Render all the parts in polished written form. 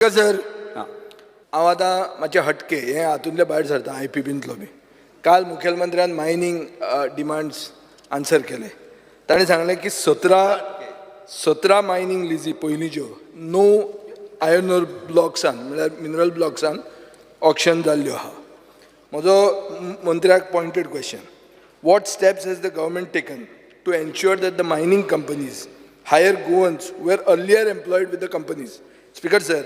Sir, हांव आतां मातशें हटके हें हातूंतले भायर सरता. आयपीपींतलो बी काल मुखेलमंत्र्यान मायनींग डिमांड्स आन्सर केले. ताणें सांगलें की 17 मायनींग लिजी पयलींच्यो णव आयर्न ओर ब्लॉक्सान, म्हळ्यार मिनरल ब्लॉक्सान ऑक्शन जाल्ल्यो आहा. म्हजो मंत्र्याक pointed question: what steps has the government taken to ensure that the mining companies hire Goans were earlier employed with the companies? Speaker sir,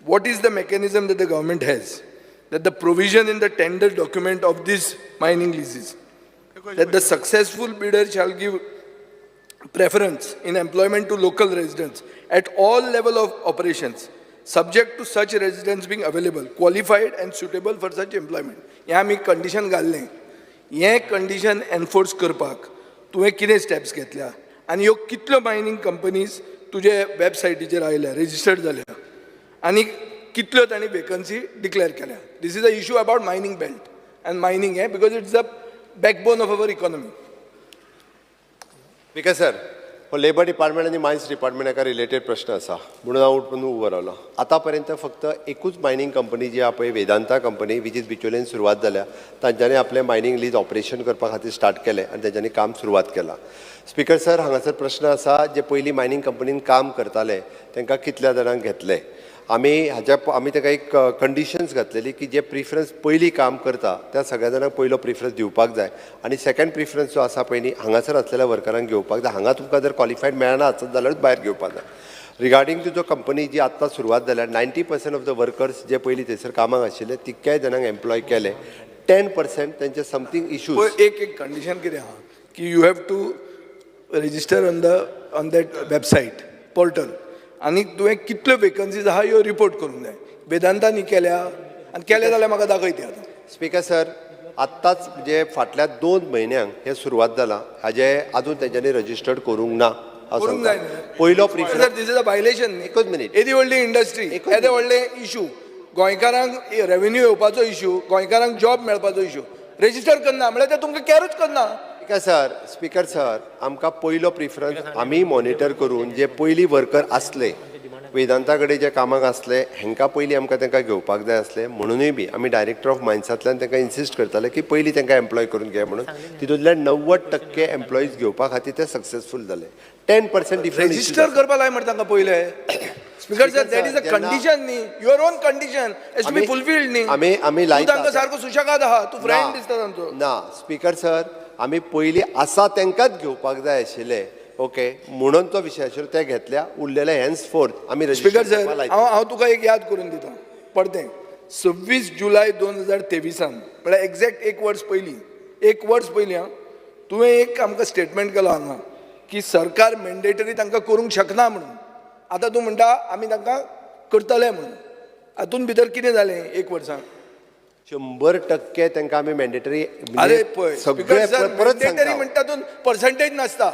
what is the mechanism that the government has that the provision in the tender document of these mining leases that the successful bidder shall give preference in employment to local residents at all level of operations, subject to such residents being available, qualified and suitable for such employment? हें आमी condition घाल्लें. हें condition enforce करपाक तुवें कितें steps घेतल्या आनी ह्यो कितल्यो मायनींग कंपनीज तुजे वेबसायटीचेर आयल्या, रेजिस्टर्ड जाल्या आनी कितल्यो तांणी वेकन्सी डिक्लेअर केल्या? This is a issue about mining belt and mining हें, because it's the backbone of our economy. Speaker sir, हो लेबर डिपार्टमेंट आनी मायन्स डिपार्टमेंट हाका रिलेटेड प्रश्न आसा म्हणून हांव उठून उबो रावलो. आतां पर्यंत फक्त एकूच मायनींग कंपनी जी आहा पळय, वेदांता कंपनी, which is बिचोलेन सुरवात जाल्या. तांच्यांनी आपलें मायनींग लीज ऑपरेशन करपा खातीर स्टार्ट केलें आनी तेंच्यांनी काम सुरवात केलां. स्पीकर सर, हांगासर प्रश्न आसा, जे पयलीं मायनींग कंपनीन काम करताले तांकां कितल्या जाणांक घेतले. आमी हाज्या आमी ताका एक कंडिशन्स घातलेली की जे प्रिफरन्स पयलीं काम करता त्या सगळ्या जाणांक पयलो प्रिफरन्स दिवपाक जाय आनी सेकंड प्रिफरन्स जो आसा पळय न्ही, हांगासर आसलेल्या वर्करांक घेवपाक जाय. हांगा तुमकां जर क्वॉलिफायड मेळना आसत जाल्यारूच भायर घेवपाक जाय. रिगार्डींग तुजो कंपनी जी आत्तां सुरवात जाल्या, 90% ऑफ the workers जे पयलीं थंयसर कामाक आशिल्ले तितक्याय जाणांक एम्प्लॉय केले. 10% तेंचे समथींग इश्यूज. पळय, एक एक कंडिशन कितें आहा की you have to register on that website portal आनी तुवें कितल्यो वेकन्सीज आहा ह्यो रिपोर्ट करूंक जाय. वेदांतानी केल्या आनी केल्या जाल्यार म्हाका दाखय ती आतां. स्पीकर सर, आत्ताच म्हणजे फाटल्या 2 म्हयन्यांक हे सुरवात जालां हाजे. अजून तेंच्यांनी रजिस्टर्ड करूंक ना हांव करूंक सांगता. जाय न्ही. पयलो sir, preference this is a violation न्ही. एकूच मिनीट. येदी व्हडली इंडस्ट्री, एकूच येदे मिनीट. व्हडले इशू, गोंयकारांक रेवेन्यू येवपाचो इशू, गोंयकारांक जॉब मेळपाचो इशू, रेजिस्टर करना म्हळ्यार ते तुमकां कॅरूच करना. स्पीकर सर, स्पीकर सर, आमकां पयलो प्रिफरन्स आमी मॉनिटर करून जे पयलीं वर्कर आसले, वेदांता कडेन जे कामाक आसले, हेंकां पयलीं आमकां तांकां घेवपाक जाय आसले. म्हणुनूय बी आमी डायरेक्टर ऑफ मायन्सांतल्यान तांकां इन्सिस्ट करताले की पयलीं तांकां एम्प्लॉय करून घे म्हणून. तितूंतल्यान 90% एम्प्लॉईज घेवपा खातीर ते सक्सेसफूल जाले. 10% डिफरंट. रेजिस्टर करपा लाय मरे तांकां पयले. Speaker sir, that is a जेन्ना- कंडिशन न्ही. Your own condition has to be fulfilled न्ही. आमी तूं लायता. तांकां सारको सुशेगाद आहा, तूं फ्रेंड दिसता तांचो. ना स्पीकर सर, आमी पयलीं आसा तेंकांच घेवपाक जाय आशिल्ले, ओके, म्हणून तो विशय आशिल्लो. ते घेतल्या. उरलेले हेन्स फोर्थ आमी स्पीकर register sir, करपाक लायता. हांव तुका एक याद करून दिता परतें. 26 जुलय 2023 म्हळ्यार एक्झॅक्ट एक वर्स पयलीं, एक वर्स पयलीं आं, तुवें एक आमकां स्टेटमेंट केलो हांगा की सरकार मॅन्डेटरी तांकां करूंक शकना म्हणून. आतां तूं म्हणटा आमी तांकां करतले म्हणून. हातूंत भितर कितें जालें एक वर्सान? 100% तांकां आमी मॅन्डेटरी. अरे पळय सगळे स्पीकर सर, परत मॅन्डेटरी सांगता. म्हणटा तातूंत पर्संटेज नासता.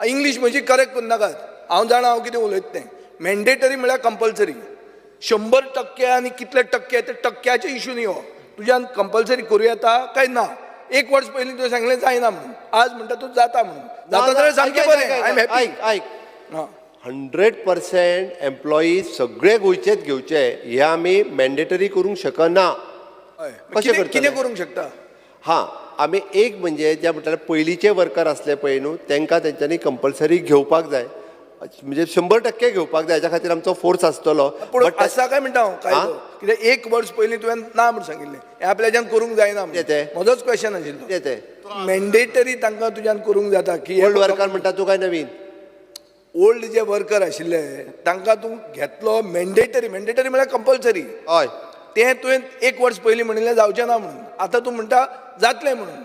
इंग्लीश म्हजी करेक्ट करनाकात, हांव जाणा हांव कितें उलयता तें. मॅन्डेटरी म्हळ्यार कंपल्सरी 100% आनी कितले टक्के ते टक्क्याचे इशू न्ही हो. तुज्यान कंपल्सरी करूं येता काय ना? एक वर्स पयलीं तुवें सांगलें जायना म्हणून, आज म्हणटा तूं जाता म्हणून. जाता जाल्यार सामकें बरें, I am happy. ऐक ऐक, 100% एम्प्लॉईज सगळे गोंयचेच घेवचे हे आमी मॅन्डेटरी करूंक शकना. कशें करतले? कितें करूंक शकता? हां, आमी एक म्हणजे जे म्हणटाले, पयलींचे वर्कर आसले पळय न्हू, तांकां तेंच्यांनी कंपल्सरी घेवपाक जाय, म्हणजे 100% घेवपाक जाय. हाच्या खातीर आमचो फोर्स आसतलो. पूण बट आसा काय म्हणटा हांव कायदो? कित्याक एक वर्स पयलीं तुवें ना म्हूण सांगिल्लें, हें आपल्याच्यान करूंक जायना म्हणून. कितें तें? म्हजोच क्वेश्चन आशिल्लो. कितें तें? मॅन्डेटरी तांकां तुज्यान करूंक जाता की ओल्ड वर्कर म्हणटा तूं काय नवीन? ओल्ड जे वर्कर आशिल्ले तांकां तूं घेतलो मॅन्डेटरी. मॅन्डेटरी म्हळ्यार कंपल्सरी. तें तुवें एक वर्स पयलीं म्हणिल्लें जावचें ना म्हणून. आतां तूं म्हणटा जातलें म्हणून.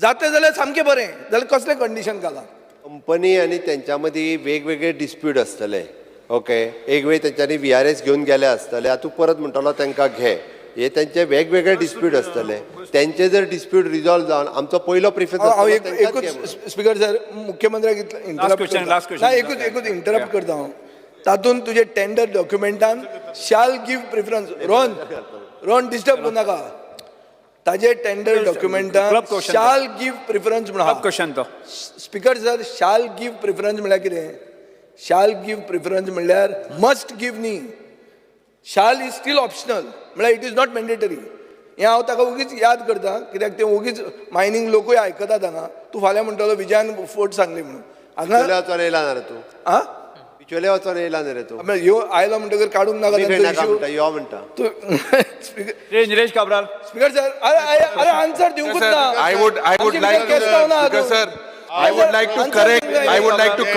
जातलें जाल्यार सामकें बरें. जाल्यार कसलें कंडिशन घालां? कंपनी आनी तेंच्या मदीं वेगवेगळे डिस्प्यूट आसतले, ओके. एक वेळ तेंच्यांनी व्हीआरएस घेवन गेले आसतले. आतां तूं परत म्हणटलो तांकां घे. हे तेंचे वेगवेगळे डिस्प्यूट आसतले. तेंचे जर डिस्प्यूट रिजॉल्व जावन आमचो पयलो प्रिफरन्स हांव एक एकूच, स्पीकर सर, मुख्यमंत्र्याक interrupt. Question, last question. ना, एकूच एकूच इंटरप्ट करता हांव. तातूंत तुजे टेंडर डॉक्युमेंटान शाल give preference. Rohan, Rohan, disturb करूं नाका. ताजे टेंडर डॉक्युमेंटान Club question. शाल गिव प्रिफरन्स म्हणून आहा. क्वेश्चन तो. स्पीकर सर, शाल गिव प्रिफरन्स म्हणल्यार कितें? शाल गिव प्रिफरन्स म्हणल्यार मस्ट गिव न्ही. शाल is still optional, म्हळ्यार it is not mandatory. हें हांव ताका ओगीच याद करता, कित्याक ते ओगीच मायनींग लोकूय आयकतात हांगा. तूं फाल्यां म्हणटलो विजयान फोट सांगली म्हणून हांगा. बिचोले वचोन येयला ना रे तूं? आं? बिचोले वचोन येयला न्ही रे तूं? म्हळ्यार ह्यो आयलो म्हणटकीर काडूंक नाका मी तांचो नाका issue. म्हणटा, यो म्हणटा. तूं speaker Shri Nilesh Cabral. Speaker sir, अरे अरे अरे, आन्सर दिवंकूच ना. I would आमची like केस लावना Speaker अजून. sir, I would like to Answer correct, दिवंक जाय. I would like to